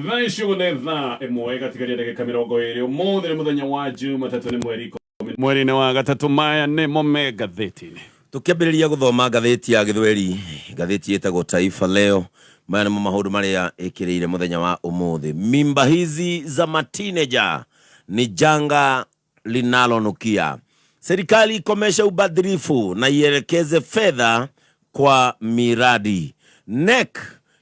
Thaa ici ũguo nĩ thaa 1 ĩgatigaria ndagĩka 20. Ũmũthĩ nĩ mũthenya wa Jumatatũ, nĩ mweri 10 mweri-inĩ wa gatatũ. Maya nĩmo me ngathĩti-inĩ. Tũkĩambĩrĩria gũthoma ngathĩti ya Gĩthweri, ngathĩti ĩtagwo Taifa Leo, maya nĩmo maũndũ marĩa ĩkĩrĩire mũthenya wa ũmũthĩ. Mimba hizi za matineja ni janga linalonukia. Serikali ikomeshe ubadhirifu na ielekeze fedha kwa miradi. NEC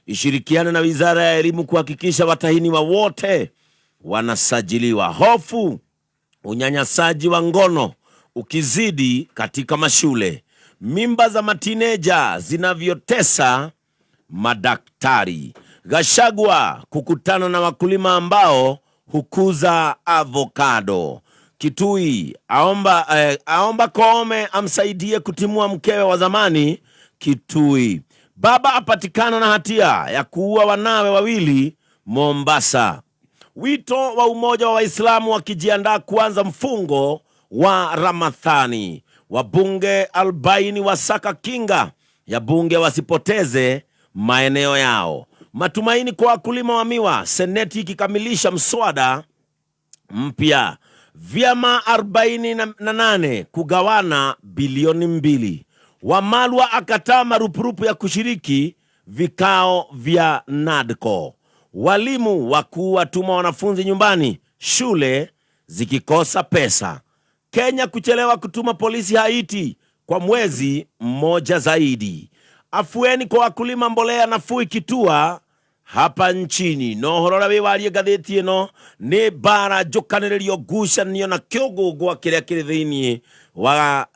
ishirikiane na Wizara ya Elimu kuhakikisha watahiniwa wote wanasajiliwa. Hofu unyanyasaji wa ngono ukizidi katika mashule. Mimba za matineja zinavyotesa madaktari. Gachagua kukutana na wakulima ambao hukuza avocado. Kitui aomba Koome amsaidie kutimua mkewe wa zamani Kitui. Baba apatikana na hatia ya kuua wanawe wawili Mombasa. Wito wa Umoja wa Waislamu wakijiandaa kuanza mfungo wa Ramadhani. Wabunge 40 wasaka kinga ya bunge wasipoteze maeneo yao. Matumaini kwa wakulima wa miwa, seneti ikikamilisha mswada mpya. Vyama 48 kugawana bilioni 2. Wamalwa akataa marupurupu ya kushiriki vikao vya NADCO. Walimu wakuu watuma wanafunzi nyumbani, shule zikikosa pesa. Kenya kuchelewa kutuma polisi Haiti kwa mwezi mmoja zaidi. Afueni kwa wakulima, mbolea nafuu ikitua hapa nchini. No ũhoro ũrĩa wĩ warie ngathĩti ĩno nĩ mbara njũkanĩrĩrio, ngucanio na kĩũngũngũa kĩrĩa kĩrĩ thĩinĩ wa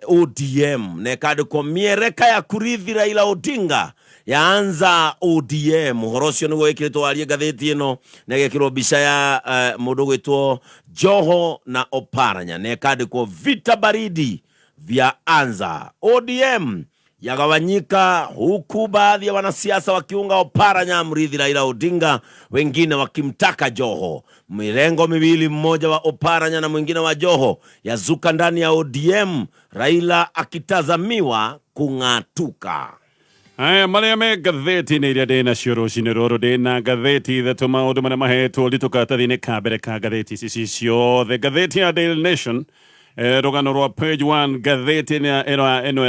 ODM, na ĩkandĩkwo miereka ya kurithi Raila Odinga yaanza ODM. Ũhoro ũcio nĩguo wĩkĩrĩtwo warie ngathĩti ĩno, na ĩgekĩrwo mbica ya mũndũ gwĩtwo Joho na Oparanya, na ĩkandĩkwo vita baridi vya anza, ODM yagawanyika huku baadhi ya wanasiasa wakiunga Oparanya mrithi Raila Odinga, wengine wakimtaka Joho. Mirengo miwili, mmoja wa Oparanya na mwingine wa Joho, yazuka ndani ya ODM, Raila akitazamiwa kung'atuka. Aya marĩa me ngathĩti-inĩ iria ndĩ nacio rũcinĩ rũrũ, ndĩ na ngathĩti ithatũ. Maũndũ marĩa mahetwo ũritũ karatathi-inĩ ka mbere ka ngathĩti ici ci ciothe, ngathĩti ya Daily Nation, rũgano rwa page 1 ngathĩti ĩno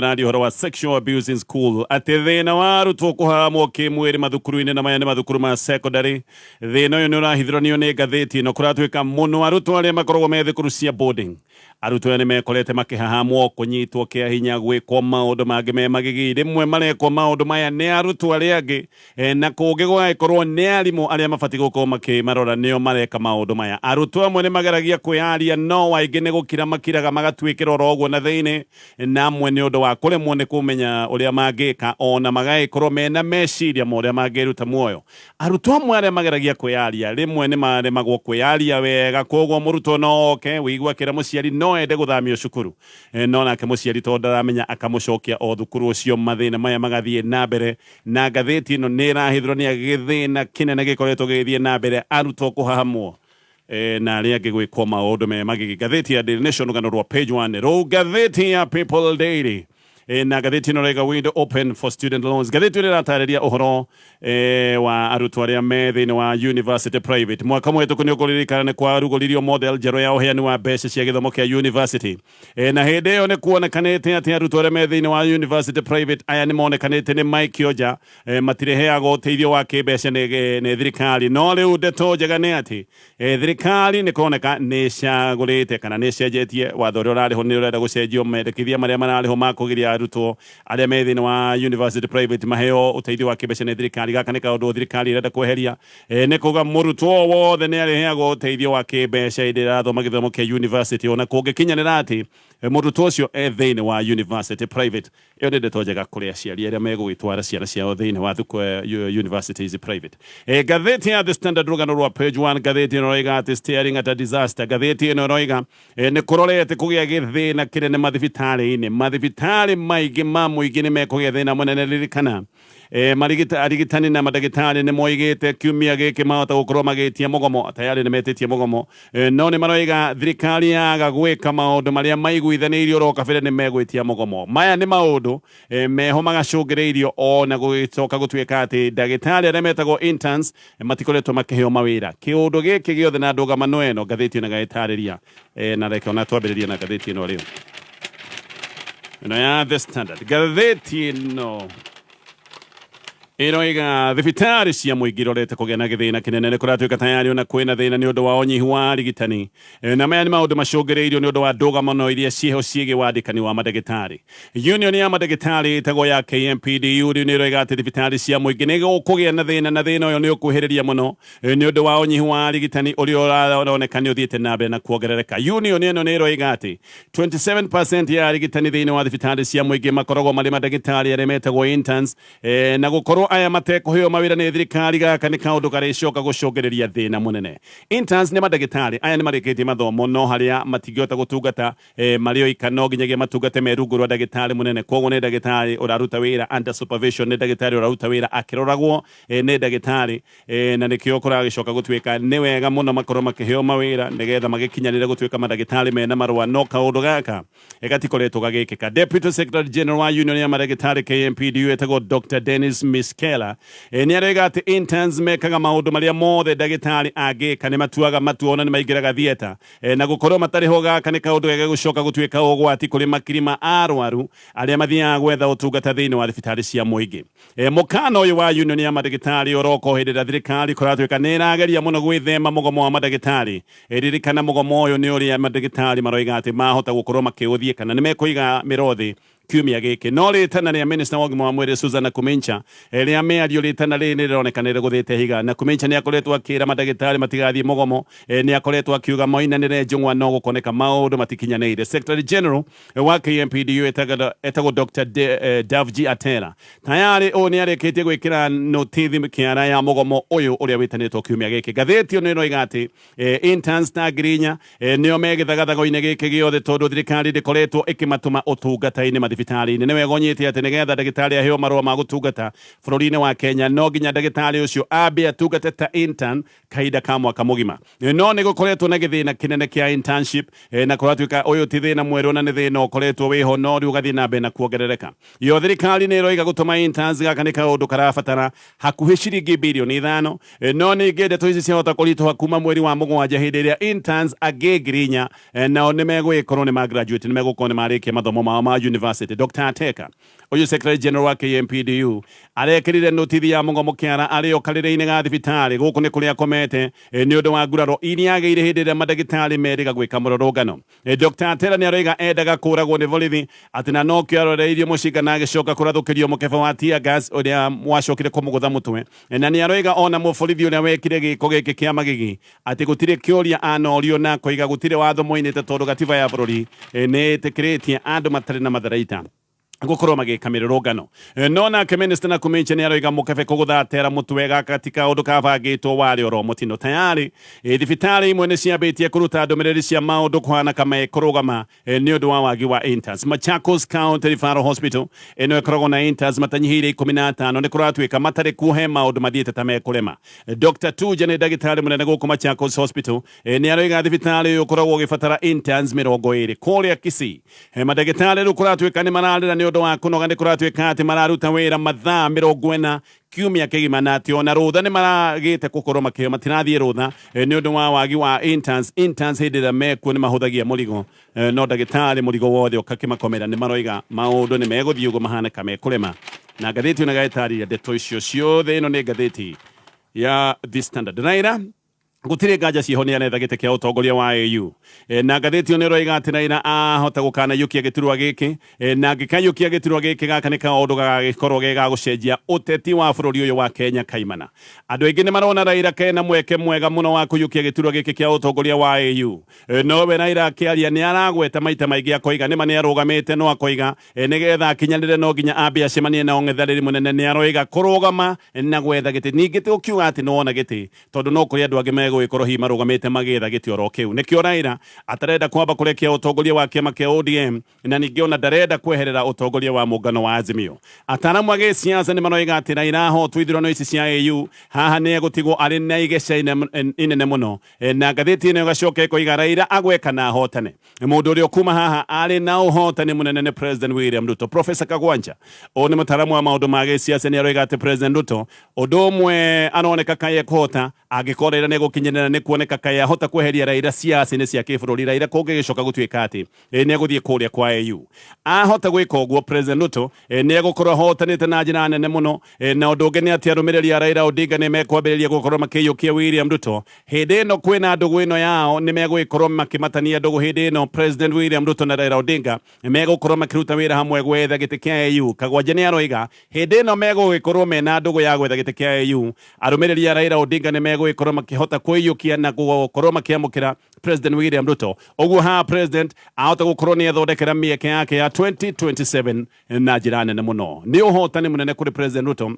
ĩraria ũhoro wa sexual abuse in school, atĩ thĩna wa arutwo kũhahamwo kĩmwĩrĩ mathukuru-inĩ, na maya nĩ mathukuru ma secondary. Thĩna ũyũ nĩ ũrahithũranio nĩ ngathĩti ĩno. Kũratuĩka mũno arutwo arĩa makoragwo me thukuru cia boarding, arutwo aya nĩ mekorete makĩhahamwo, kũnyitwo kĩa hinya, gwĩkwo maũndũ mangĩ me magigi. Rĩmwe marekwo maũndũ maya nĩ arutwo arĩa angĩ, na kũngĩ gũgagĩkorwo nĩ arimũ arĩa mabatiĩ gũkorwo makĩmarora nĩo mareka maũndũ maya. Arutwo amwe nĩ mageragia kwĩyaria, no aingĩ nĩ gũkira makiraga, magatuĩkĩra oro ũguo na thĩinĩ, na amwe nĩ ũndũ wa kũremwo nĩ kũmenya ũrĩa mangĩka, ona magagĩkorwo mena meciria ma ũrĩa mangĩruta muoyo. Arutwo amwe arĩa mageragia kwĩyaria, rĩmwe nĩ maremagwo kwĩyaria wega, koguo mũrutwo no oke wĩigua akĩra mũciari no ende gũthamio cukuru, no nake mũciari tondũ ndaramenya akamũcokia o thukuru ũcio. Mathĩna maya magathiĩ na mbere, na ngathĩti ĩno nĩ ĩrahithũrania gĩthĩna kĩnene gĩkoretwo gĩgĩthiĩ na mbere, arutwo kũhahamwo na arĩa angĩ gwĩkwo maũndũ me magigi. Ngathĩti ya Daily Nation, rũgano rwa page 1 rũu. Ngathĩti ya People Daily, na ngathĩti ĩno raiga window open for student loans. Ngathĩti ĩno ĩratarĩria ũhoro wa arutwo arĩa me thĩinĩ wa university private. Mwaka mũhĩtũku nĩ ũkũririkana nĩ kwarugũririo model njerũ ya ũheani wa mbeca cia gĩthomo kĩa university, na hĩndĩ ĩyo nĩ kuonekanĩte atĩ arutwo arĩa me thĩinĩ wa university private aya nĩ monekanĩte nĩ maikio nja, matirĩheagwo ũteithio wa kĩmbeca nĩ thirikari. No rĩu ndeto njega nĩ atĩ thirikari nĩ kũroneka nĩ ĩcagũrĩte kana nĩ ĩcenjetie watho ũrĩa ũrarĩho, nĩ ũrenda gũcenjio mendekithia marĩa mararĩho ma kũgiria arutwo arĩa me thĩinĩ wa university private maheo ũteithio wa kĩmbeca nĩ thirikari. Gaka nĩ kaũndũ thirikari ĩrenda kweheria, nĩ kuga mũrutwo wothe nĩ arĩheagwo ũteithio wa kĩmbeca hĩndĩ ĩrĩa arathoma gĩthomo kĩa university, ona kũngĩkinyanĩra atĩ mũrutwo ũcio e thĩinĩ wa university private. Ĩyo nĩ ndeto njega kũrĩ aciari arĩa megũgĩtwara ciana ciao thĩinĩ wa thukũ universities private. Ngathĩti ya The Standard, rũgano rwa page 1, ngathĩti ĩno ĩroiga atĩ staring at a disaster. Ngathĩti ĩno ĩroiga nĩ kũrorete kũgĩa gĩthĩna kĩnene mathibitarĩ-inĩ, mathibitarĩ. maingĩ ma mũingĩ nĩ mekũgĩa thĩna mũnene. Ririkana arigitani na mandagĩtarĩ nĩ moigĩte kiumia gĩkĩ mahota gũkorwo magĩtia mũgomo. Tayarĩ nĩ metĩtie mũgomo, no nĩ maroiga thirikari yaga gwĩka maũndũ marĩa maiguithanĩirio oro kabere nĩ megwĩtia mũgomo. Maya nĩ maũndũ meho magacũngĩrĩirio ona gũgĩcoka gũtuĩka atĩ ndagĩtarĩ arĩa metagwo interns matikoretwo makĩheo mawĩra. Kĩũndũ gĩkĩ gĩothe na ndũgamano ĩno ngathĩti ĩno ĩgagĩtarĩria. Na reke ona twambĩrĩrie na ngathĩti ĩno rĩu, ĩno ya The Standard. Ngathĩti ĩno ĩroiga thibitarĩ cia mũingĩ irorete kũgĩa na gĩthĩna kĩnene. Nĩ kũratuĩka tayarĩ ona kwĩna thĩna nĩ ũndũ wa ũnyihu wa arigitani. Na maya nĩ maũndũ macũngĩrĩirio nĩ ũndũ wa ndũgamano iria ciĩho ciĩgiĩ wandĩkani wa mandagĩtarĩ. Union ya mandagĩtarĩ ĩtagwo ya KMPDU rĩu nĩ ĩroiga atĩ thibitarĩ cia mũingĩ nĩ gũkũgĩa na thĩna, na thĩna ũyũ nĩ ũkuhĩrĩria mũno nĩ ũndũ wa ũnyihu wa arigitani ũrĩa ũroneka nĩ ũthiĩte na mbere na kuongerereka. Union ĩno nĩ ĩroiga atĩ 27% ya arigitani thĩinĩ wa thibitarĩ cia mũingĩ makoragwo marĩ mandagĩtarĩ arĩa metagwo interns, na gũkorwo aya matekũheo mawĩra nĩ thirikari, gaka nĩ kaũndũ karĩcoka gũcũngĩrĩria thĩna mũnene. Interns nĩ mandagĩtarĩ aya nĩ marĩkĩtie mathomo, no harĩa matingĩhota gũtungata marĩ oika, no nginyagia matungate me rungu rwa ndagĩtarĩ mũnene. Koguo nĩ ndagĩtarĩ ũraruta wĩra under supervision, nĩ ndagĩtarĩ ũraruta wĩra akĩroragwo nĩ ndagĩtarĩ, na nĩkĩo kũragĩcoka gũtuĩka nĩ wega mũno makorwo makĩheo mawĩra nĩgetha magĩkinyanĩre gũtuĩka mandagĩtarĩ mena marũa, no kaũndũ gaka gatikoretwo gagĩkĩka. Deputy Secretary General wa Union ya mandagĩtarĩ KMPDU etagwo Dr. Dennis Miskela nĩ arega atĩ interns mekaga maũndũ marĩa mothe ndagĩtarĩ angĩka, nĩ matuaga matua ona nĩ maingĩraga theatre, na gũkorwo matarĩ ho gaka nĩ kaũndũ gegũcoka gũtuĩka ũgwati kũrĩ makiri ma arwaru arĩa mathiaga gwetha ũtungata thĩinĩ wa thibitarĩ cia mũingĩ. Mũkana ũyũ wa union ya mandagĩtarĩ ũroka o hĩndĩ ĩrĩa thirikari kũratuĩka nĩ ĩrageria mũno gwĩthema mũgomo wa mandagĩtarĩ. Ririkana mũgomo ũyũ nĩ ũrĩa mandagĩtarĩ maroiga atĩ mahota gũkorwo makĩũthiĩ kana nĩ mekũiga mĩro thĩ kiumia gĩkĩ. No rĩtana rĩa minista wa ũgima wa mwĩrĩ Susan Nakhumicha rĩa mĩario, rĩtana rĩrĩ nĩ rĩroneka nĩ rĩgũthĩte higa. Nakhumicha nĩ akoretwo akĩra mandagĩtarĩ matigathiĩ mũgomo, nĩ akoretwo akiuga moinanĩre njũng'wa, no gũkoneka maũndũ matikinyanĩire. Secretary General wa KMPDU etagwo Dr. Davji Atera tayarĩ ũũ nĩ arĩkĩtie gwĩkĩra notithi kĩara ya mũgomo ũyũ ũrĩa wĩtanĩtwo kiumia gĩkĩ. Ngathĩti ĩno ĩroiga atĩ interns ta 4,000 nĩo me gĩthagathago-inĩ gĩkĩ gĩothe tondũ thirikari ndĩkoretwo ĩkĩmatũma ũtungata-inĩ mathibitarĩ-inĩ. Nĩ wega ũnyite atĩ nĩgetha ndagĩtarĩ aheo marũa ma gũtungata bũrũri-inĩ wa Kenya, no nginya ndagĩtarĩ ũcio ambe atungate ta intern kahinda ka mwaka mũgima. No nĩ gũkoretwo na gĩthĩna kĩnene kĩa internship, na kũratuĩka ũyũ ti thĩna mwerũ na nĩ thĩna ũkoretwo wĩho, no rĩu ũgathiĩ na mbere na kuongerereka. Yo thirikari nĩ ĩroiga gũtũma interns gaka nĩ kaũndũ karabatara hakuhĩ ciringi birioni 5, no ningĩ ndeto ici ciahota kũritũha kuma mweri wa mũgwanja hĩndĩ ĩrĩa interns angĩ 4,000 nao nĩ megũgĩkorwo nĩ ma graduate, nĩ megũkorwo nĩ marĩkia mathomo mao ma university. Dr. Ateka ũyũ Secretary General wa KMPDU arekĩrire notithi ya mũgomo kĩara arĩ o karĩrĩ-inĩ ga thibitarĩ. Gũkũ nĩ kũrĩa akomete, nĩ ũndũ wa nguraro iria agĩire hĩndĩ ĩrĩa mandagĩtarĩ merĩga gwĩka mũrũrũngano. Dr. Atera nĩ aroiga endaga kũragwo nĩ borithi atĩ na nokĩo aroreirio mũcinga na agĩcoka kũrathũkĩrio mũkebe wa tear gas ũrĩa wacokire kũmũgũtha mũtwe. Na nĩ aroiga ona mũborithi ũrĩa wekire gĩko gĩkĩ kĩa magigi atĩ gũtirĩ kĩũria anorio, na akoiga gũtirĩ watho moinĩte tondũ gatiba ya bũrũri nĩ ĩtĩkĩrĩtie andũ matarĩ na matharaita gũkorwo magĩka mĩrũrũngano. No nake minister Nakhumicha nĩ aroiga mũkebe kũgũtha Atera mũtwe gaka ti kaũndũ kabangĩtwo, warĩ oro mũtino. Tayarĩ thibitarĩ imwe nĩ ciambĩtie kũruta ndũmĩrĩri cia maũndũ kũhana kama ĩkũrũgama nĩ ũndũ wa wagi wa interns. Machakos County Referral Hospital ĩno ĩkoragwo na interns matanyihĩire 15, nĩ kũratuĩka matarĩ kuo he maũndũ mathiĩte ta mekũrema. Dr. Tuja nĩ ndagĩtarĩ mũnene gũkũ Machakos Hospital, nĩ aroiga thibitarĩ ũyũ ũkoragwo ũgĩbatara interns 20. Kũrĩa Kisii mandagĩtarĩ rĩu kũratuĩka nĩ mararĩra nĩ ũndũ wa kũnoga. Nĩ kũratuĩka atĩ mararuta wĩra mathaa 40 kiumia kĩgima, na atĩ ona rũtha nĩ maragĩte gũkorwo makĩheo, matirathiĩ rũtha nĩ ũndũ wa wagi wa interns. Interns hĩndĩ ĩrĩa mekuo nĩ mahũthagia mũrigo, no ndagĩtarĩ mũrigo wothe ũkakĩmakomera. Nĩ maroiga maũndũ nĩ megũthiĩ ũguo mahana ka mekũrema, na ngathĩti ĩno ĩgagĩtarĩria ndeto icio ciothe. Ĩno nĩ ngathĩti ya The Standard. Raila gũtirĩ nganja ciĩho nĩ aretha gĩtĩ kĩa ũtongoria wa AU. Na ngathĩti ĩyo nĩ ĩroiga atĩ Raila ahota gũkanayũkia gĩturwa gĩkĩ, na angĩkayũkia gĩturwa gĩkĩ gaka nĩ kaũndũ gagagĩkorwo ge ga gũcenjia ũteti wa bũrũri ũyũ wa Kenya kaimana. Andũ aingĩ nĩ marona Raila kena mweke mwega mũno wa kũiyũkia gĩturwa gĩkĩ kĩa ũtongoria wa AU. Nowe Raila akĩaria nĩ aragweta maita maingĩ akoiga nĩma nĩ arũgamĩte, no akoiga nĩgetha akinyanĩre no nginya ambe acemanie na ũng'ethanĩri mũnene. Nĩ aroiga kũrũgama na gwetha gĩtĩ ningĩ ti ũkiuga atĩ nĩ wona gĩtĩ, tondũ no kũrĩ andũ angĩ megũ megũgĩkorwo hihi marũgamĩte magĩetha gĩtĩ oro kĩu. Nĩkĩo Raila atarenda kwamba kũrekia ũtongoria wa kĩama kĩa ODM na ningĩ ona ndarenda kweherera ũtongoria wa mũngano wa Azimio. Ataramu a gĩsiasa nĩ maroiga atĩ Raila ahotwo ithurano ici cia AU haha nĩ egũtigwo arĩ na igeca inene mũno. Na ngathĩti ĩno ĩgacoka ĩkoiga Raila agwe kana ahotane. Mũndũ ũrĩa ũkuma haha arĩ na ũhotani mũnene nĩ President William Ruto. Professor Kagwanja, ũyũ nĩ mũtaramu wa maũndũ ma gĩsiasa, nĩ aroiga atĩ President Ruto ũndũ ũmwe aroneka kaĩ ekũhota angĩkorwo Raila nĩ egũkinyĩrĩra nĩ kuoneka kaĩ ahota kweheria Raila siasa-inĩ cia kĩbũrũri. Raila kũngĩgĩcoka gũtuĩka atĩ nĩ egũthiĩ kũrĩa kwa AU, ahota gwĩka ũguo President Ruto nĩ egũkorwo ahotanĩte na njĩra nene mũno. Na ũndũ ũngĩ nĩ atĩ arũmĩrĩri a Raila Odinga nĩ mekwambĩrĩria gũkorwo makĩiyũkia William Ruto hĩndĩ ĩno kwĩna ndũgũ ĩno yao, nĩ megũgĩkorwo makĩmatania ndũgũ hĩndĩ ĩno President William Ruto na Raila Odinga megũkorwo makĩruta wĩra hamwe gwetha gĩtĩ kĩa AU. Kagwanja nĩ aroiga hĩndĩ ĩno megũgĩkorwo mena ndũgũ ya gwetha gĩtĩ kĩa AU, arũmĩrĩri a Raila Odinga nĩ megũgĩkorwo makĩhota kwĩiyũkia na gũkorwo makĩamũkĩra President William Ruto. Ũguo haha President ahota gũkorwo nĩ ethondekera mĩeke yake ya 2027 na njĩra nene mũno. Nĩ ũhotani mũnene kũrĩ President Ruto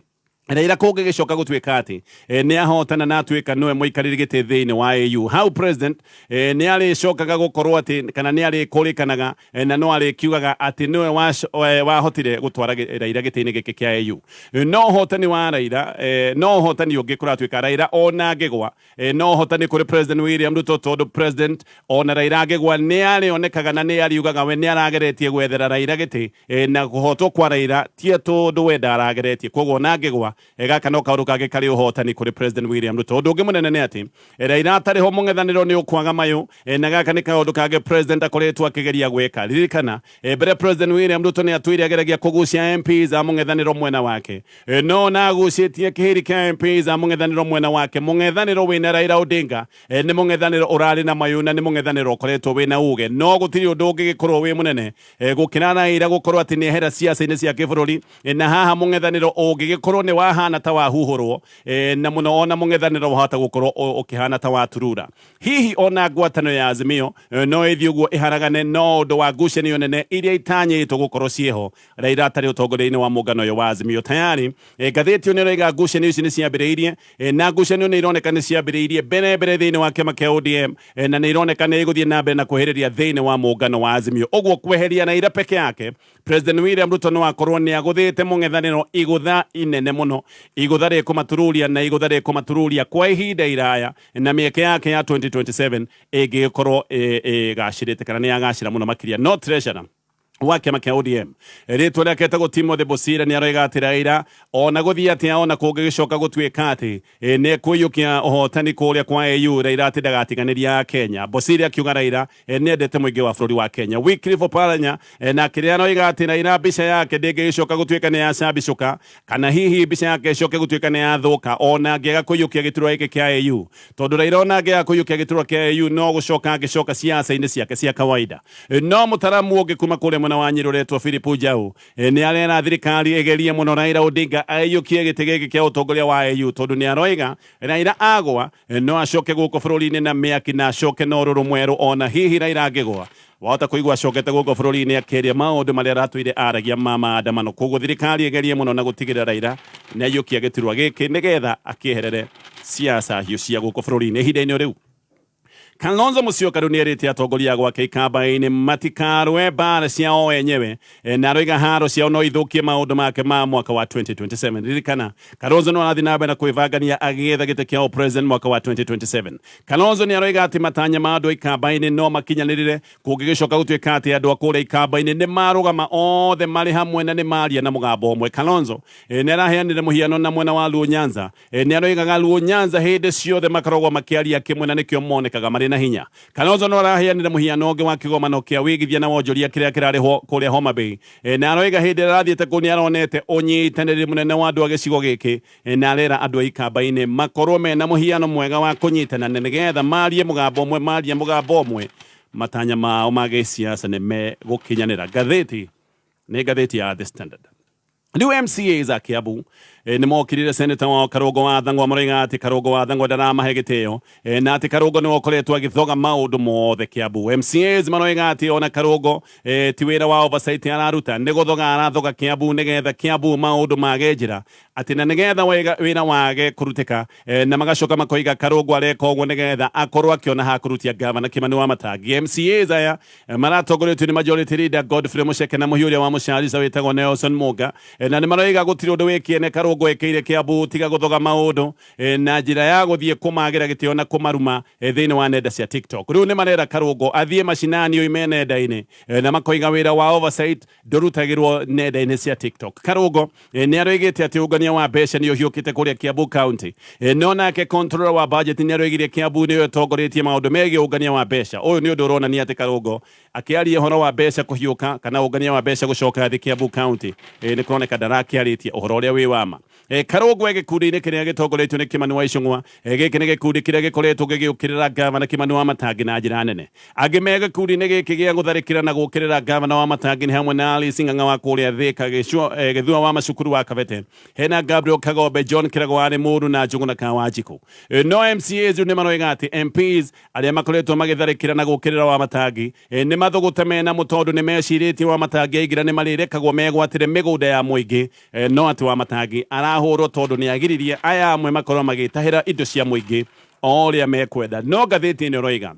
Raila kũngĩgĩcoka gũtuĩka atĩ nĩ ahotana na atuĩka nĩwe mũikarĩri gĩtĩ thĩinĩ wa AU. Hau President nĩ arĩcokaga gũkorwo atĩ kana nĩ arĩkũrĩkanaga na no arĩkiugaga atĩ nĩwe wahotire gũtwara Raila gĩtĩ-inĩ gĩkĩ kĩa AU. No ũhotani wa Raila, no ũhotani ũngĩ kũratuĩka Raila ona angĩgwa, no ũhotani kũrĩ President William Ruto, tondũ President ona Raila angĩgwa nĩ arĩonekaga na nĩ ariugaga we nĩ arageretie gwethera Raila gĩtĩ, na kũhotwo kwa Raila ti tondũ we ndarageretie. Koguo ona angĩgwa, gaka no kaũndũ kangĩ karĩ ũhotani kũrĩ President William Ruto. Ũndũ ũngĩ mũnene nĩ atĩ Raila atarĩ ho mũng'ethanĩro nĩ ũkwaga mayũ, na gaka nĩ kaũndũ kangĩ President akoretwo akĩgeria gwĩka. Ririkana mbere President William Ruto nĩ atũire ageragia kũgucia MPs a mũng'ethanĩro mwena wake, no na agucĩtie kĩhĩri kĩa MPs a mũng'ethanĩro mwena wake. Mũng'ethanĩro wĩna Raila Odinga nĩ mũng'ethanĩro ũrarĩ na mayũ na nĩ mũng'ethanĩro ũkoretwo wĩna uge, no gũtirĩ ũndũ ũngĩgĩkorwo wĩ mũnene gũkĩra Raila gũkorwo atĩ nĩ ehera siasa-inĩ cia kĩbũrũri, na haha mũng'ethanĩro ũngĩgĩkorwo nĩ wahana ta wahuhũrwo, na mũno ona mũng'ethanĩro wahota gũkorwo ũkĩhana ta waturura. Hihi ona ngwatanĩro ya Azimio no ĩthiĩ ũguo ĩharagane no ũndũ wa ngucanio nene iria itanyĩtwo gũkorwo ciĩho Raila atarĩ ũtongoria-inĩ wa mũngano ũyũ wa Azimio. Tayari ngathĩti ĩyo nĩ ĩroiga ngucanio ici nĩ ciambĩrĩirie, na ngucanio nĩ ironeka nĩ ciambĩrĩirie mbere mbere thĩinĩ wa kĩama kĩa ODM, na nĩ ironeka nĩ igũthiĩ na mbere na kwĩhĩrĩria thĩinĩ wa mũngano wa Azimio. Ũguo kweheria Raila peke yake, President William Ruto no akorwo nĩ agũthĩte mũng'ethanĩro igũtha inene mũno, igũtha rĩkũmatururia na igũtha rĩkũmatururia kwa ihinda iraya, na mĩeke yake ya 2027 ĩngĩgĩkorwo ĩgacĩrĩte kana nĩ yagacĩra mũno makĩria. No treasurer wa kĩama kĩa ODM rĩtwa rĩake etagwo Timothy Bosire nĩ aroiga atĩ Raila ona gũthiĩ atĩa ona kũngĩgĩcoka gũtuĩka atĩ nĩ ekũiyũkia ũhotani kũrĩa kwa AU, Raila atĩ ndagatiganĩria Kenya. Bosire akiuga Raila nĩ endete mũingĩ wa bũrũri wa Kenya. Wycliffe Oparanya na kĩrĩa aroiga atĩ Raila mbica yake ndĩngĩgĩcoka gũtuĩka nĩ yacambicũka kana hihi mbica yake ĩcoke gũtuĩka nĩ yathũka ona angĩaga kũiyũkia gĩturwa gĩkĩ kĩa AU, tondũ Raila ona angĩaga kũiyũkia gĩturwa kĩa AU no gũcoka angĩcoka siasa-inĩ ciake cia kawaida. No mũtaramu ũngĩ kuma kũrĩa mwena wa Nyĩrĩ ũretwo Philip Njau nĩ arera thirikari ĩgerie mũno Raila Odinga aiyũkie gĩtĩ gĩkĩ kĩa ũtongoria wa AU, tondũ nĩ aroiga Raila agwa no acoke gũkũ bũrũri-inĩ na mĩaki na acoke na ũrũrũ mwerũ. Ona hihi Raila angĩgwa wahota kũigua acokete gũkũ bũrũri-inĩ akĩaria maũndũ marĩa aratũire aragia ma maandamano. Koguo thirikari ĩgerie mũno na gũtigĩrĩra Raila nĩ aiyũkia gĩturwa gĩkĩ nĩgetha akĩeherere siasa hiũ cia gũkũ bũrũri-inĩ. Ihinda-inĩ rĩu Kalonzo Musyoka rĩu nĩerĩte atongoria a gwake ikamba-inĩ matikarũe mbara cia o enyewe, na aroiga haro ciao no ithũkie maũndũ make ma mwaka wa 2027. Ririkana Kalonzo no arathiĩ na mbere na kwĩbangania agĩetha gĩtĩ kĩa ũpresident mwaka wa 2027. Kalonzo nĩ aroiga atĩ matanya ma andũ a ikamba-inĩ no makinyanĩrĩre kũngĩgĩcoka gũtuĩka atĩ andũ a kũrĩa ikamba-inĩ nĩ marũgama othe marĩ hamwe na nĩ maria na mũgambo ũmwe. Kalonzo nĩ araheanire mũhiano na mwena wa Luo Nyanza. Nĩ aroigaga Luo Nyanza hĩndĩ ciothe makoragwo makĩaria kĩmwe na nĩkĩo monekaga marĩ na hinya. Kalonzo no araheanire mũhiano ũngĩ wa kĩgomano kĩa wĩigithia na wonjoria kĩrĩa kĩrarĩhwo kũrĩa Homa Bay, na aroiga hĩndĩ ĩrĩa arathiĩte kũu nĩ aronete ũnyitanĩri mũnene wa andũ a gĩcigo gĩkĩ, na arera andũ a ikamba-inĩ makorwo mena mũhiano mwega wa kũnyitana na nĩgetha marie mũgambo ũmwe, maria mũgambo ũmwe matanya mao ma gĩsiasa nĩ megũkinyanĩra. Ngathĩti nĩ ngathĩti ya The Standard. Rĩu MCAs a Kiambu nĩ mokirire senator wao Karũngo wa Thang'wa, maroiga atĩ Karũngo wa Thang'wa ndaramahe gĩtĩo na atĩ Karũngo nĩwe ũkoretwo agĩthoga maũndũ mothe Kiambu. MCAs maroiga atĩ ona Karũngo ti wĩra wa oversight araruta, nĩ gũthoga arathoga Kiambu nĩgetha Kiambu maũndũ mage njĩra, atĩ na nĩgetha wĩra wage kũrutĩka, na magacoka makoiga Karũngo areka ũguo nĩgetha akorwo akĩona ha kũrutia ngavana Kĩmani wa Matangi. MCAs aya maratongoretio nĩ majority leader Godfrey Mucheke na mũhiũria wa mũcarisa wĩtagwo Nelson Muga, na nĩ maroiga gũtirĩ ũndũ wĩ kĩene Karũngũ ekĩire Kiambu tiga gũthoga maũndũ na njĩra ya gũthiĩ kũmagĩra gĩtĩo na kũmaruma thĩinĩ wa nenda cia TikTok. Rĩu nĩ marera Karũngũ athiĩ macinani oime nenda-inĩ, na makoiga wĩra wa oversight ndũrutagĩrwo nenda-inĩ cia TikTok. Karũngo nĩ aroigĩte atĩ ũngania wa mbeca nĩ ũhiũkĩte kũrĩa Kiambu County, no nake controller wa budget nĩ aroigire Kiambu nĩyo ĩtongoretie maũndũ megiĩ ũngania wa mbeca. Ũyũ nĩ ũndũ ũronania atĩ Karũngo akĩaria ũhoro wa mbeca kũhiũka kana ũngania wa mbeca gũcoka thĩ Kiambu County, nĩ kũroneka ndarakĩarĩtie ũhoro ũrĩa wĩ wama. Karũngũ e gĩkundi-inĩ kĩrĩa gĩtongoretio nĩ Kĩmani wa Icũng'wa. Gĩkĩ nĩ gĩkundi kĩrĩa gĩkoretwo gĩgĩũkĩrĩra ngavana Kĩmani wa Matangi na njĩra nene. Angĩ me gĩkundi-inĩ gĩkĩ gĩa gũtharĩkĩra na gũũkĩrĩra ngavana wa Matangi nĩ hamwe na Alice Ng'ang'a wa kũrĩa Thĩka, Gĩthua wa Macukuru wa Kabete, hena Gabriel Kagombe, John Kĩrago wa Rĩmuru na Njũgũna ka Wanjikũ. No MCAs rĩu nĩ maroiga atĩ MPs arĩa makoretwo magĩtharĩkĩra na gũũkĩrĩra Wamatangi nĩ mathũgũte mena mũ tondũ nĩ mecirĩtie Wamatangi aingĩra nĩ marĩrekagwo megwatĩre mĩgũnda ya mũingĩ, no atĩ Wamatangi arahũrwo tondũ nĩ agiririe aya amwe makorwo magĩtahĩra indo cia mũingĩ o ũrĩa mekwenda. No ngathĩti ĩno ĩroiga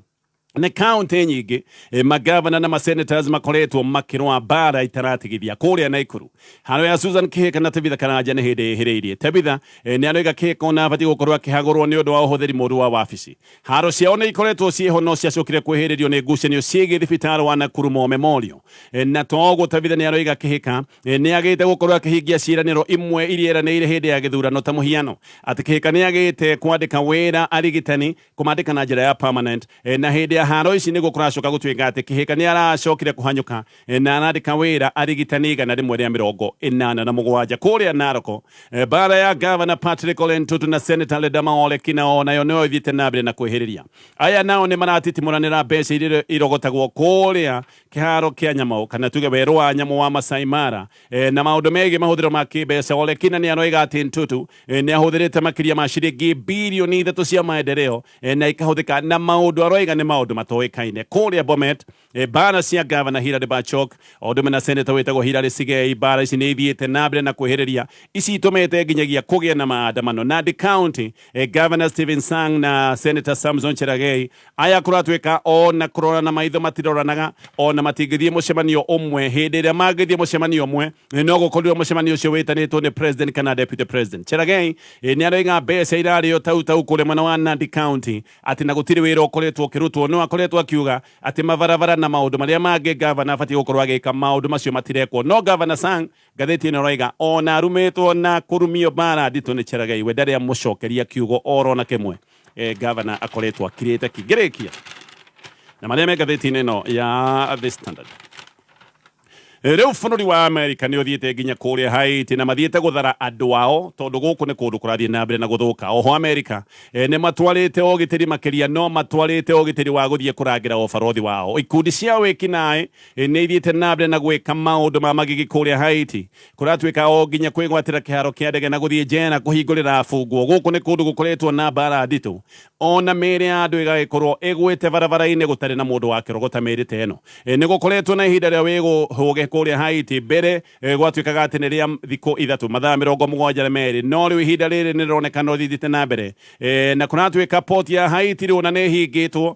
nĩ kaunti nyingĩ magavana na masenators makoretwo makĩrũa mbara itaratigithia. Kũrĩa Naikuru haro ya Susan Kihika na Tabitha Karanja nĩ hĩndĩ ĩhĩrĩirie. Tabitha nĩ aroiga Kihika ona abatiĩ gũkorwo akĩhagũrwo nĩ ũndũ wa ũhũthĩri mũru wa wabici. Haro ciao nĩ ikoretwo ciĩho no ciacokire kwĩhĩrĩrio nĩ ngucanio ciĩgiĩ thibitarĩ wa Nakuru Moi Memorial. Na to ũguo, Tabitha nĩ aroiga Kihika nĩ agĩte gũkorwo akĩhingia ciĩranĩro imwe iria eranĩire hĩndĩ ya gĩthurano, ta mũhiano atĩ Kihika nĩ agĩte kwandĩka wĩra arigitani kũmandĩka na njĩra ya permanent, na hĩndĩ ya haro ici nĩguo kũracoka gũtuĩka atĩ Kihika nĩ aracokire kũhanyũka na arandĩka wĩra arigitani 187. Kũrĩa Naroko, mbara ya Governor Patrick Ole Ntutu na Senator Ledama Ole Kinao nayo nĩyo ĩthiĩte na mbere na kwĩhĩrĩria. Aya nao nĩ maratitimũranĩra mbeca iria irogotagwo kũrĩa kĩharo kĩa nyamũ, kana tuge werũ wa nyamũ wa Masai Mara, na maũndũ megiĩ mahũthĩro ma kĩmbeca. Ole Kina nĩ aroiga atĩ Ntutu nĩ ahũthĩrĩte makĩria ma ciringi 3 birioni cia maendeleo, na ikahũthĩka na maũndũ aroiga nĩ maũndũ matoĩkaine. Kũrĩa Bomet, mbara cia Governor Hilary Barchok o ũndũ na senator wĩtagwo Hilary Sigei, mbara ici nĩ ithiĩte na mbere na kwĩhĩrĩria, ici itũmĩte nginyagia kũgĩe na maandamano. Nandi County, Governor Stephen Sang na Senator Samson Cherargei, aya kũratuĩka ona kũrora na maitho matiroranaga, ona matingĩthiĩ mũcemanio ũmwe. Hĩndĩ ĩrĩa mangĩthiĩ mũcemanio ũmwe, no gũkorirwo mũcemanio ũcio wĩtanĩtwo nĩ president kana deputy president. Cherargei nĩ aroiga mbeca irarĩo tau tau kũrĩa mwena wa Nandi County, atĩ na gũtirĩ wĩra ũkoretwo ũkĩrutwo, no akoretwo akiuga atĩ mabarabara na maũndũ marĩa mangĩ gavana abatiĩ gũkorwo agĩka, maũndũ macio matirekwo. No Gavana Sang, ngathĩti ĩno ĩroiga ona arumĩtwo na kũrumio mbara nditũ nĩ Cherargei, we ndarĩ amũcokeria kiugo oro na kĩmwe. Gavana akoretwo akirĩte kingĩrĩkia na marĩa me ngathĩti-inĩ ĩno ya The Standard. Rĩu bũrũri wa America nĩ ũthiĩte nginya kũrĩa Haiti na mathiĩte gũthara andũ ao tondũ gũkũ nĩ kũndũ kũrathiĩ na mbere na gũthũka. Oho America nĩ matwarĩte ũgitĩri makĩria, no matwarĩte ũgitĩri wa gũthiĩ kũrangĩra ũbarothi wao. Ikundi cia wĩkinaĩ nĩ ithiĩte na mbere na gwĩka maũndũ ma magigi kũrĩa Haiti, kũratuĩka o nginya kwĩgwatĩra kĩharo kĩa ndege na gũthiĩ njera kũhingũrĩra abungwo. Gũkũ nĩ kũndũ gũkoretwo na mbara nditũ, ona mĩĩrĩ ya andũ ĩgagĩkorwo ĩgwĩte barabara-inĩ gũtarĩ na mũndũ wakĩrogota mĩĩrĩ ta ĩno. Nĩ gũkoretwo na ihinda rĩa wĩhũge kũrĩa Haiti. Mbere gwatuĩkaga atĩ nĩ rĩa thikũ 3, mathaa 72, no rĩu ihinda rĩrĩ nĩ rĩronekana rĩthiĩte na mbere, na kũratuĩka port ya Haiti rĩu ona nĩ ĩhingĩtwo,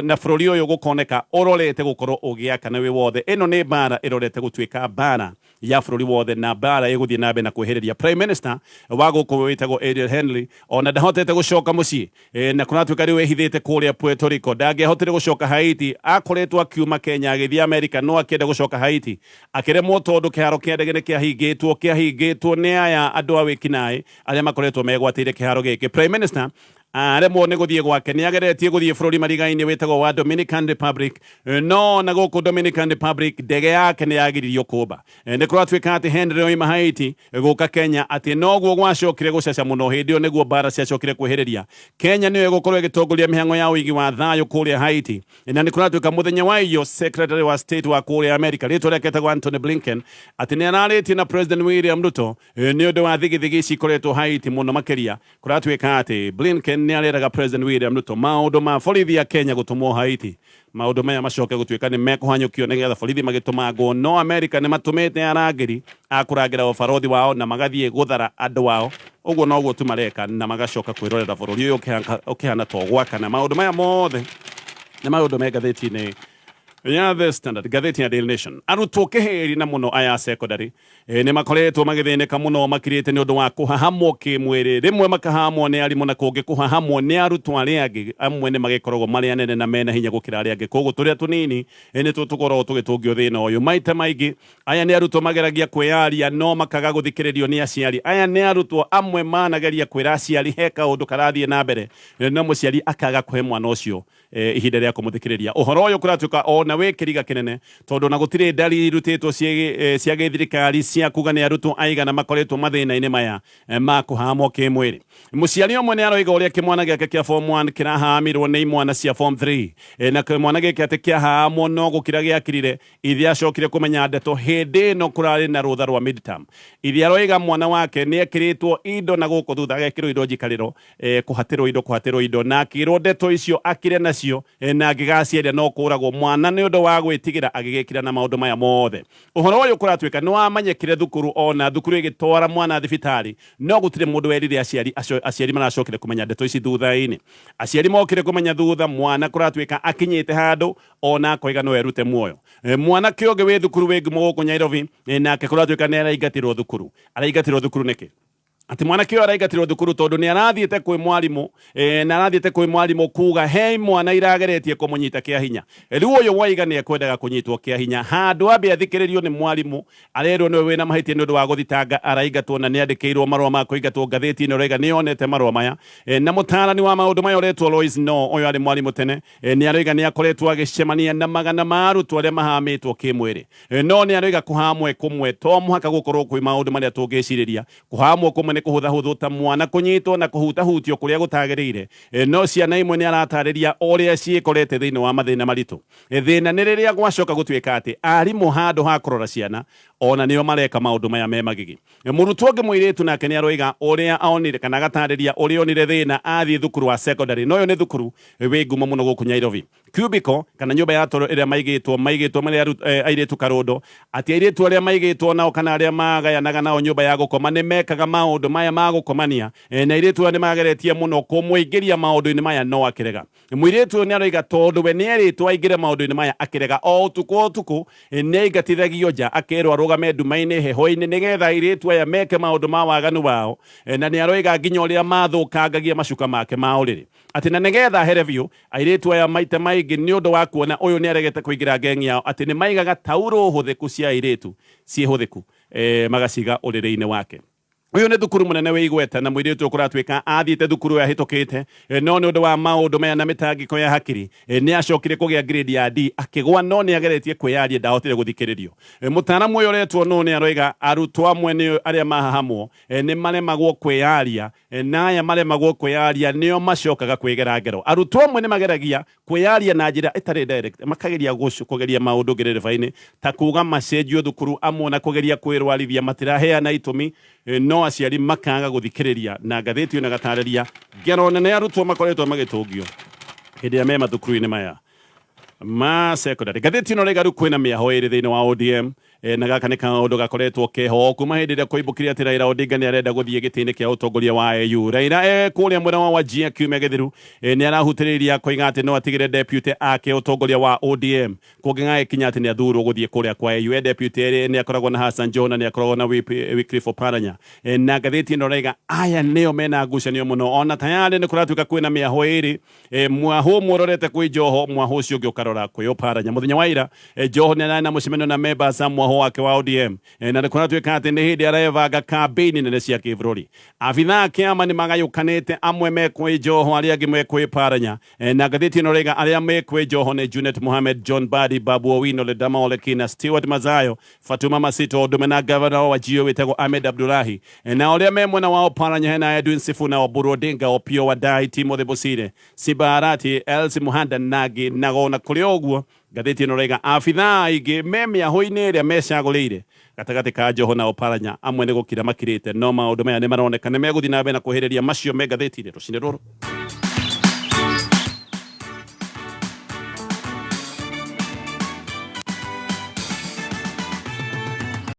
na bũrũri ũyũ gũkoneka ũrorete gũkorwo ũgĩakana wĩ wothe. Ĩno nĩ mbara ĩrorete gũtuĩka mbara ya bũrũri wothe na mbara ĩgũthiĩ na mbere na kwĩhĩrĩria. Prime Minister wa gũkũ wĩtagwo Ariel Henry ona ndahotete gũcoka mũciĩ, na kũratuĩka rĩu ehithĩte kũrĩa Puerto Rico. Ndangĩahotire gũcoka Haiti, akoretwo akiuma Kenya agĩthiĩ America, no akĩenda gũcoka Haiti akĩremwo tondũ kĩharo kĩa ndege nĩ kĩahingĩtwo nĩ aya andũ a wĩkinaĩ arĩa makoretwo megwatĩire kĩharo gĩkĩ. Prime Minister Aremwo nĩ gũthiĩ gwake, nĩ ageretie gũthiĩ bũrũri mariga-inĩ wĩtagwo wa Dominican Republic, no na gũkũ Dominican Republic ndege yake nĩ yagiririo kũmba. Nĩ kũratuĩka atĩ Henry oima Haiti gũka Kenya, atĩ noguo gwacokire gũcaca mũno. Hĩndĩ ĩyo nĩguo mbara ciacokire kwĩhĩrĩria. Kenya nĩyo ĩgũkorwo ĩgĩtongoria mĩhang'o ya ũigi wa thayũ kũrĩa Haiti, na nĩ kũratuĩka mũthenya wa iyo Secretary wa State wa kũrĩa America, rĩtwa rĩake etagwo Antony Blinken, atĩ nĩ ararĩtie na President William Ruto nĩ ũndũ wa thigithigi ici ikoretwo Haiti mũno makĩria. Kũratuĩka atĩ Blinken nĩ areraga President William Ruto maũndũ ma borithi ya Kenya gũtũmwo Haiti. Maũndũ maya macoke gũtuĩka nĩ mekũhanyũkio nĩgetha borithi magĩtũmangwo, no Amerika nĩ matũmĩte arangĩri a kũrangĩra ũbarothi wao na magathiĩ gũthara andũ ao. Ũguo noguo tu mareka na magacoka kwĩrorera bũrũri ũyũ ũkĩhana ta ũgwakana. Maũndũ maya mothe nĩ maũndũ me ngathĩti-inĩ ya The Standard. Ngathĩti ya Daily Nation, arutwo kĩhĩri na mũno aya a secondary nĩ makoretwo magĩthĩnĩka mũno makirĩte nĩ ũndũ wa kũhahamwo kĩmwĩrĩ, rĩmwe makahamwo nĩ arimũ na kũngĩ kũhahamwo nĩ arutwo arĩa angĩ. Amwe nĩ magĩkoragwo marĩ anene na mena hinya gũkĩra arĩa angĩ, koguo tũrĩa tũnini nĩ tuo tũkoragwo tũgĩtũngio thĩna ũyũ maita maingĩ. Aya nĩ arutwo mageragia kwĩyaria no makaga gũthikĩrĩrio nĩ aciari. Aya nĩ arutwo amwe manageria kwĩra aciari he kaũndũ karathiĩ na mbere, no mũciari akaga kũhe mwana ũcio ihinda rĩa kũmũthikĩrĩria. Ũhoro ũyũ kũratuĩka ona wĩ kĩriga kĩnene, tondũ ona gũtirĩ ndari irutĩtwo cia gĩthirikari cia kuga nĩ arutwo aigana makoretwo mathĩna-inĩ maya ma kũhamwo kĩmwĩrĩ. Mũciari ũmwe nĩ aroiga ũrĩa kĩmwana gĩake kĩa form 1 kĩrahamirwo nĩ imwana cia form 3, na kĩmwana gĩkĩ atĩ kĩahamwo no gũkira gĩakirire. Ithe acokire kũmenya ndeto hĩndĩ ĩno kũrarĩ na rũtha rwa midterm. Ithe aroiga mwana wake nĩ ekĩrĩtwo indo na gũkũ thutha, agekĩrwo indo njikarĩro, kũhatĩrwo indo, kũhatĩrwo indo, na akĩrwo ndeto icio akire nacio, na angĩgaciaria no kũragwo mwana. Nĩ ũndũ wa gwĩtigĩra agĩgĩkira na maũndũ maya mothe. Ũhoro ũyũ kũratuĩka nĩ wamenyekire thukuru, ona thukuru ĩgĩtwara mwana thibitarĩ, no gũtirĩ mũndũ werire aciari. Aciari maracokire kũmenya ndeto ici thutha-inĩ. Aciari mokire kũmenya thutha mwana kũratuĩka akinyĩte handũ ona akoiga no erute muoyo. Mwanake ũngĩ wĩ thukuru wĩ ngumo gũkũ Nairobi, nake kũratuĩka nĩ araingatirwo thukuru. Araingatirwo thukuru nĩkĩ? Atĩ mwanake ũyũ araingatirwo thukuru tondũ nĩ arathiĩte kwĩ mwarimũ, na arathiĩte kwĩ mwarimũ kuga he mwana irageretie kũmũnyita kĩa hinya. Rĩu ũyũ waiga nĩ ekwendaga kũnyitwo kĩa hinya, handũ ambe athikĩrĩrio nĩ mwarimũ, arerwo nĩwe wĩna mahĩtia nĩ ũndũ wa gũthitanga, araingatwo na nĩ andĩkĩirwo marũa ma kũingatwo. Ngathĩti ĩno ĩroiga nĩ yonete marũa maya. Na mũtaarani wa maũndũ maya ũretwo Lois No, ũyũ arĩ mwarimũ tene, nĩ aroiga nĩ akoretwo agĩcemania na magana ma arutwo arĩa mahamĩtwo kĩmwĩrĩ. No nĩ aroiga kũhamwe kũmwe to mũhaka gũkorwo kwĩ maũndũ marĩa tũngĩcirĩria. Kũhamwo kũmwe nĩ kũhũthahũthũ ta mwana kũnyitwo na kũhutahutio kũrĩa gũtagĩrĩire. No ciana imwe nĩ aratarĩria ũrĩa ciĩkorete thĩinĩ wa mathĩna maritũ. Thĩna nĩ rĩrĩa gwacoka gũtuĩka atĩ arimũ handũ ha kũrora ciana ona nĩo mareka maũndũ maya me magigi. Mũrutwo ũngĩ mũirĩtu nake nĩ aroiga ũrĩa onire, kana agatarĩria ũrĩa onire thĩna athiĩ thukuru wa secondary. No ũyũ nĩ thukuru wĩ ngumo mũno gũkũ Nairobi. Cubicle kana nyũmba ya toro ĩrĩa maigĩtwo marĩ airĩtu karũndo, atĩ airĩtu arĩa maigĩtwo nao kana arĩa magayanaga nao nyũmba ya gũkoma nĩ mekaga maũndũ maya ma gũkomania, na airĩtu aya nĩ mageretie mũno kũmũingĩria maũndũ-inĩ maya no akĩrega. Mũirĩtu ũyũ nĩ aroiga tondũ we nĩ erĩtwo aingĩre maũndũ-inĩ maya akĩrega, o ũtukũ o ũtukũ nĩ aingatithagio nja, akerwo arũgame nduma-inĩ heho-inĩ nĩgetha airĩtu aya meke maũndũ ma waganu wao, na nĩ aroiga nginya ũrĩa mathũkangagia macuka make ma ũrĩrĩ, atĩ na nĩgetha here biũ airĩtu aya maita maingĩ nĩ ũndũ wa kuona ũyũ nĩ aregete kũingĩra ngengi yao, atĩ nĩ maigaga taurũ hũthĩku cia airĩtu ciĩ hũthĩku, magaciga ũrĩrĩ-inĩ wake. Ũyũ nĩ thukuru mũnene wĩ igweta, na mũirĩtu ũyũ kũratuĩka athiĩte thukuru ĩyo ahĩtũkĩte, no nĩ ũndũ wa maũndũ maya na mĩtangĩko ya hakiri nĩ acokire kũgĩa grade ya D akĩgwa, no nĩ ageretie kwĩyaria ndahotire gũthikĩrĩrio. Mũtaaramu ũyũ ũretwo nũ nĩ aroiga arutwo amwe nĩ arĩa mahahamwo nĩ maremagwo kwĩyaria, na aya maremagwo kwĩyaria nĩo macokaga kwĩgera ngero. Arutwo amwe nĩ mageragia kwĩyaria na njĩra ĩtarĩ direct, makageria kũgeria maũndũ ngerereba-inĩ ta kuga macenjio thukuru, amwe na kũgeria kwĩrwarithia, matiraheana itũmi, no aciari makaga gũthikĩrĩria. Na ngathĩti ĩno ĩgatarĩria ngero nene arutwo makoretwo magĩtũngio hĩndĩ ĩrĩa me mathukuru-inĩ maya ma secondary. Ngathĩti ĩno rĩga rĩu kwĩna mĩaho ĩrĩ thĩinĩ wa ODM, na gaka nĩ kaũndũ gakoretwo keho kuma hĩndĩ ĩrĩa kũimbũkire atĩ Raila Odinga nĩ arenda gũthiĩ gĩtĩ-inĩ kĩa ũtongoria wa AU. Raila e kũrĩa mwena wa Wajir kiumia gĩthiru, nĩ arahutĩrĩirie akoiga atĩ no atigĩre deputy ake ũtongoria wa ODM kũngĩgagĩkinya atĩ nĩ athurwo gũthiĩ kũrĩa kwa AU. E deputy erĩ nĩ akoragwo na Hassan Joho na nĩ akoragwo na Wycliffe Oparanya. Na ngathĩti ĩno raiga aya nĩo mena ngucanio mũno, ona tayarĩ nĩ kũratuĩka kwĩna mĩaho ĩrĩ, mwaho ũmwe ũrorete kwĩ Joho, mwaho ũcio ũngĩ ũkarora kwĩ Oparanya. Mũthenya wa ira, Joho nĩ ararĩ na mũcemanio na members a mwaho mwahũ wake wa ODM. Na nĩ kũratuĩka atĩ nĩ hĩndĩ arebanga kambĩini nene cia kĩbũrũri. Abithaa a kĩama nĩ magayũkanĩte, amwe me kwĩ Joho arĩa angĩ me kwĩ Paranya. Na ngathĩti ĩno rĩga arĩa me kwĩ Joho nĩ Junet Mohamed, John Mbadi, Babu Owino, Ledama Olekina, Stewart Mazayo, Fatuma Masito Odume na gavana wa Wajir wĩtagwo Ahmed Abdullahi. Na ũrĩa me mwena wa Oparanya hena Edwin Sifuna, Oburu Odinga, Opiyo Wandayi, Timothy Bosire, Simba Arati, Elsie Muhanda na angĩ. Na ona kũrĩ o ũguo Ngathĩti ĩno ĩraiga abithaa aingĩ me mĩahũ-inĩ ĩrĩa mecagũrĩire gatagatĩ ka Joho na Oparanya, amwe nĩ gũkira makirĩte, no maũndũ maya nĩ maroneka nĩ megũthiĩ na mbere na kũhĩrĩria macio me ngathĩti-inĩ rũcinĩ rũrũ.